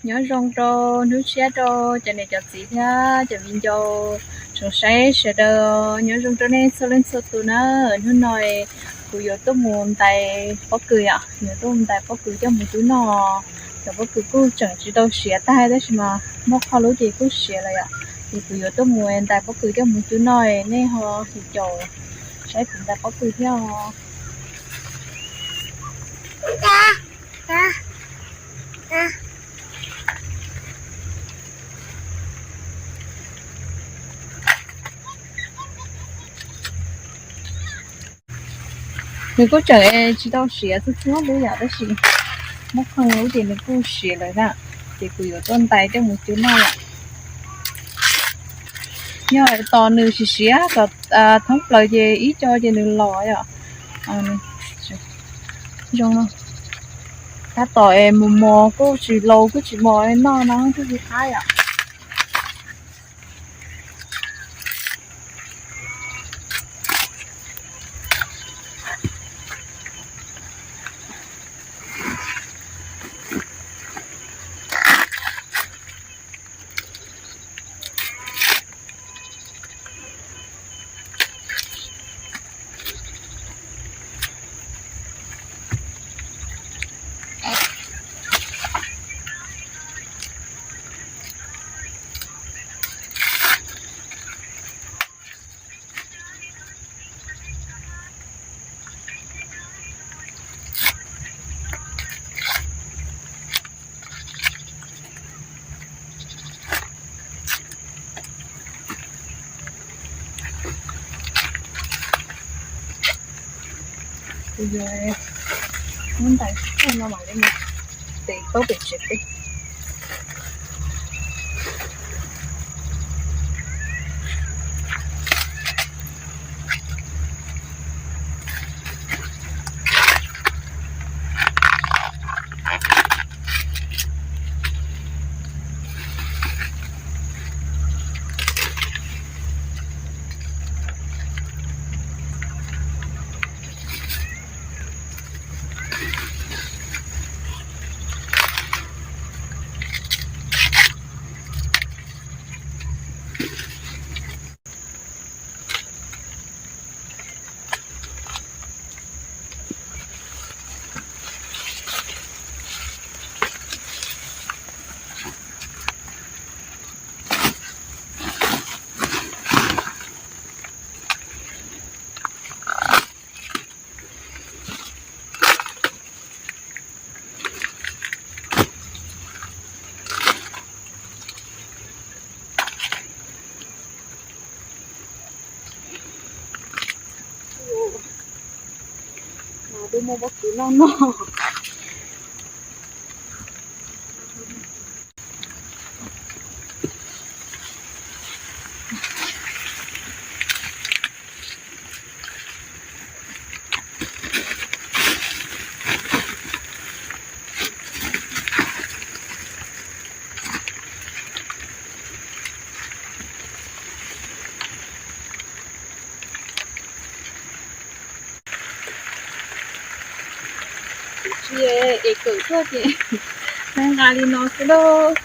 Nyob zoo rau hnub tshiab rau cov niam cov txiv thiab cov viv ncaus tsoom saib sawv daws. Nyob zoo rau nej txhua leej txhua tus na. Hnub no kuv yuav tuaj mus ntais pob kws yom, yuav tuaj mus ntais pob kws coj mus cub noj. Cov pob kws kuj tseem tsis tau siav tag tab sis mas muaj qhov lub ces kuj siav lawm yom. Ces kuv yuav tuaj mus ntais pob kws coj mus cub noj, nej ho caum saib kuv ntais pob kws thiab os. Nws kuj tseem tsis tau siav txhua txhua lub yom, tab sis muab qhov lub ces nws kuj siav lawm na. Ces kuv yuav tuaj ntais coj mus cub noj yom. Yog tos nws siav siav kom thoob plaws ces ib co ces nws los yom. Zoo no, tab tom mus mos kuj tsis laus kuj tsis mos noj no kuj tsis qab yom. Kuv yuav muab ntais tsuag no mam li mus tev plaub pem tsev teb. Mas twb muaj pob kws noj no. Tsis es kawm tuaj ces nqa li no xwb lauj.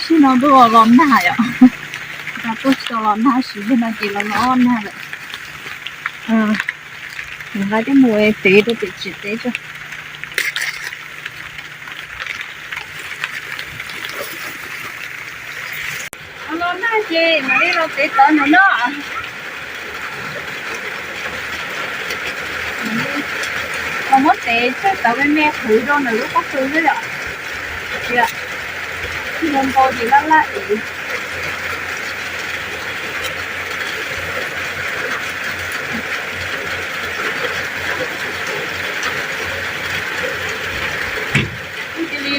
Sib no tuaj los nag yom. Tuaj tsis tau los nag, siv no ces los los nag lawm. Nqa coj mus tev rau pem tsev teb tso. Los nag ces mam li los tev tod no no. Los muab tev tsawg tod me me qhwv rau ntawm lub pob kws xwb yom. Tias ntau ntau ces laj laj ev.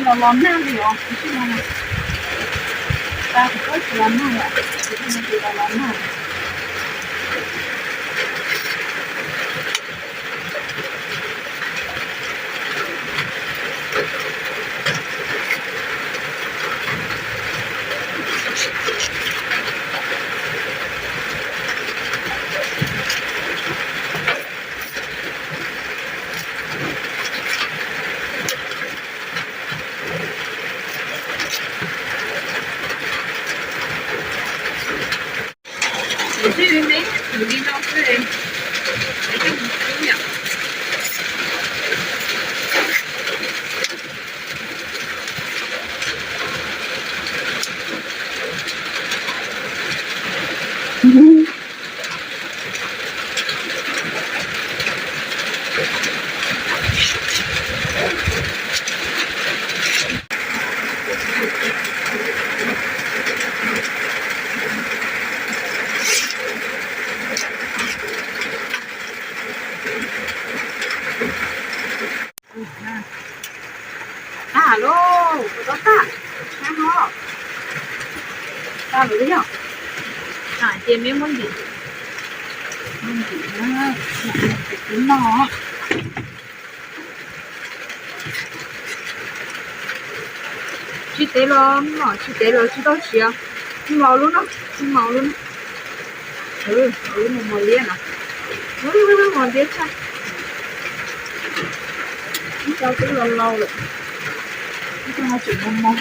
Los los nag li os, kuv tsis los nag. Tag kuv tsis los nag lawm, kuv tsis los los nag. Ces twb me tus li no xwb, es coj mus pub yom. Tag lauj, tau tag, tag ho, tag lawm yog, tag ces me muab ntim, muab ntim, tus no. Tsis tev los, tsis tev los tsis tau siav, tsis mos lub no, tsis mos lub no. Lub no mos liab no, lub mos liab tshaj. Ib co twb laus laus lawm, ib co ho tseem mos mos.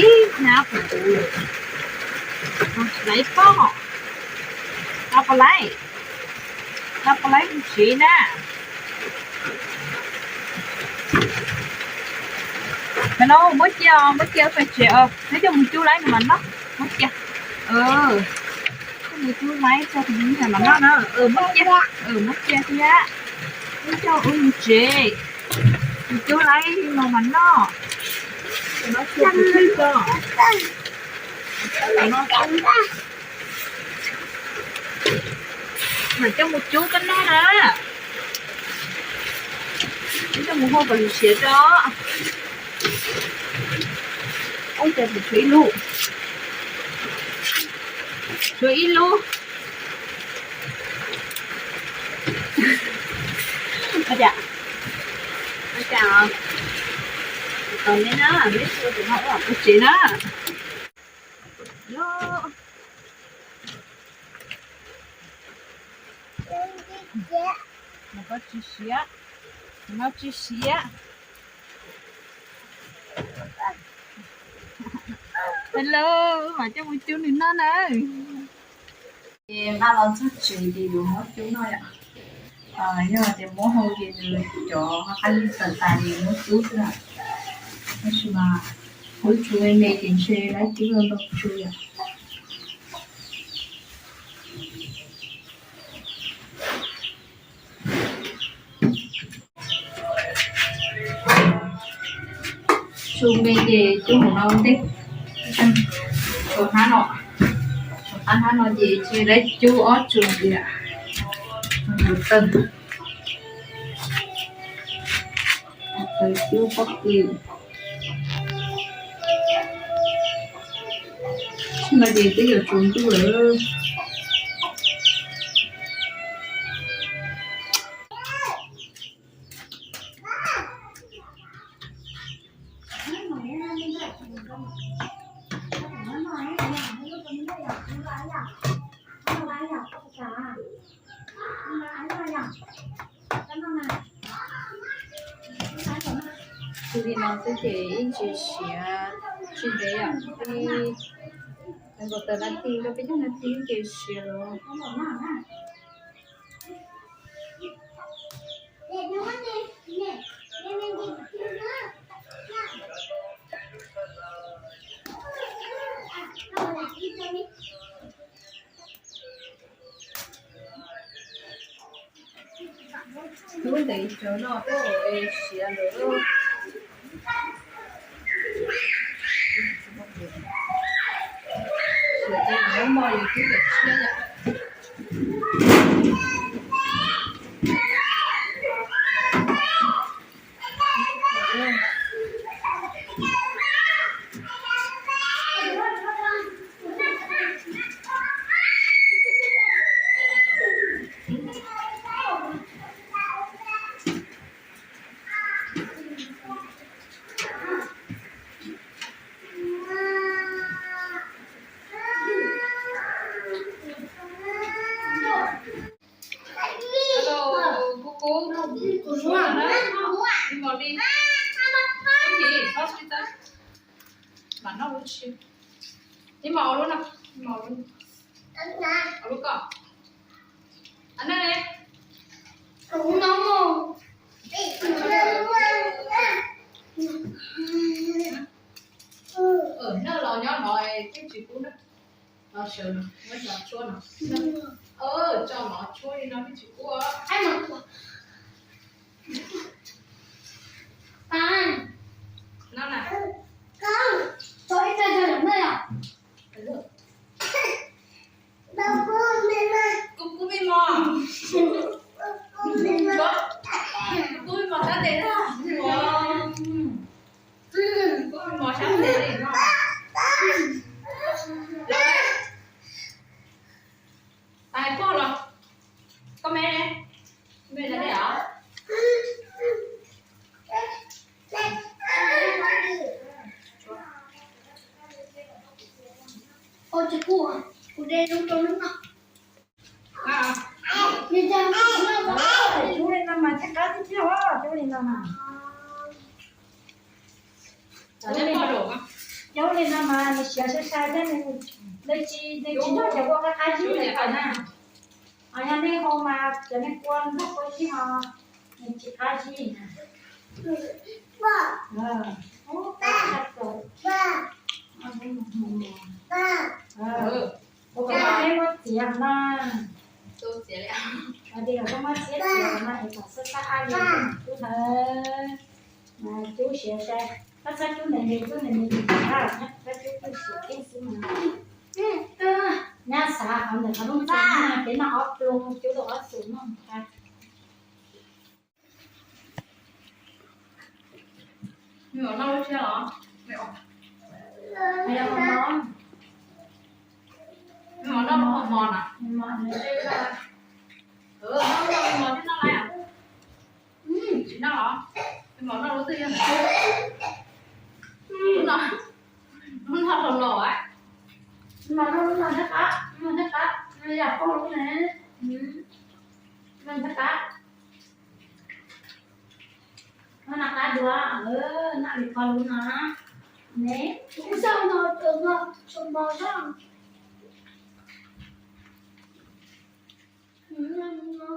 Ib hnab puv puv lawm, laiv pob, a pos laib, a pos laib mus tsev na. Mas no muab cia os, muab cia pem tsev os, neb coj mus cub laib no mas noj, muab cia. Coj mus cub laib tso tus me nyuam mas noj na, muab cia, muab cia thiab. Wb coj wb mus tsev, mus cub laib no mas noj. Cov no tsuag kuv thiaj tso. Mam coj mus cub koj noj na. Wb coj mus hau kom siav tso. Ub, cas tshuav ib lub, tshuav ib lub. Ua cas, ua cas, tos neb na, neb tsis ua tus no ua pub tsev na. Mas koj tsis siav, mas koj tsis siav. Hello, mam coj mus cub nws noj na. Ces nqa los txog tsev ces yuav muab cub noj yom. Yog tias muab hau ces nws cov qab zib tawm tas ces muab cub xwb na. Tab sis mas kuv tsuv me me ces ntshe lawv cub los ntau tsuv yom. Tsuv me ces cub hauv no ua ntej. Tsuv hnab no, tsuv hnab no ces ntshe lawv cub ob tsuv li lawm. Tawg, tawg cub pob kws. Tsis no ces twb yuav tsuv ntuj lawm. Tsuv li no xwb ces yeej tsis siav tsis ntev yom, ib, nkaus tawm nas this rau peb caug nas this ces siav lawm. Tub ntev tsawv no twb ua siav lawm. Siav ces mus muab mov yus tub cov tshiab yom. Alo, kub kub, ib mos li, ib mos li, txhob tsis tau, mam noj lub tshis, ib mos ua lub no, ib mos ua lub, ua lub ko, a ne, noj los nyob no, twb tsis kub na. Los sawv no, muab tso tshuab no. Tso los tshuab li no twb tsis kub. No na. Tso ib tag zog yom na yom. Kub kub me mos. Kub me mos sab tes na. Kub me mos sab tes li no. Tais poj los, koj me, me na os. Ua tsis kub, kuv de zoo rau lub no. Cub li no mas thiaj qab tiag tiag os, cub li no mas. Cub li no mas nws siav sai sai thiab, nws tsis, nws tsis nrog cov kua qab qab zib lawm na. Ho yog nej hau mas cov nej kua nrog kua zib ho nws tsis qab zib na. Ua kom peb muab txiav no. Ua li los koj muab txiav txiav no es kom xab xab ab li tub ntawd. Cub siav sai, koj txhob cub ntev ntev, cub ntev ntev lim lim, koj cub twb siav keej xwb mas. Nyab xav qhov ntawm qhov lub ntxa no peb noj ob tug, cub rau ob tug noj. Me mos noj lub tshis los? Me mos noj lub hau mos na. Noj lub hau mos thiab noj lawm. Tsis noj los? Me mos noj lub twg yog? Lub no los los a. Mos noj lub no thiab qab, lub no thiab qab, yam pog lub ne. Lub no thiab qab. Noj qab dua, noj li ko lub no ne. Kuv xav no, no, no, no.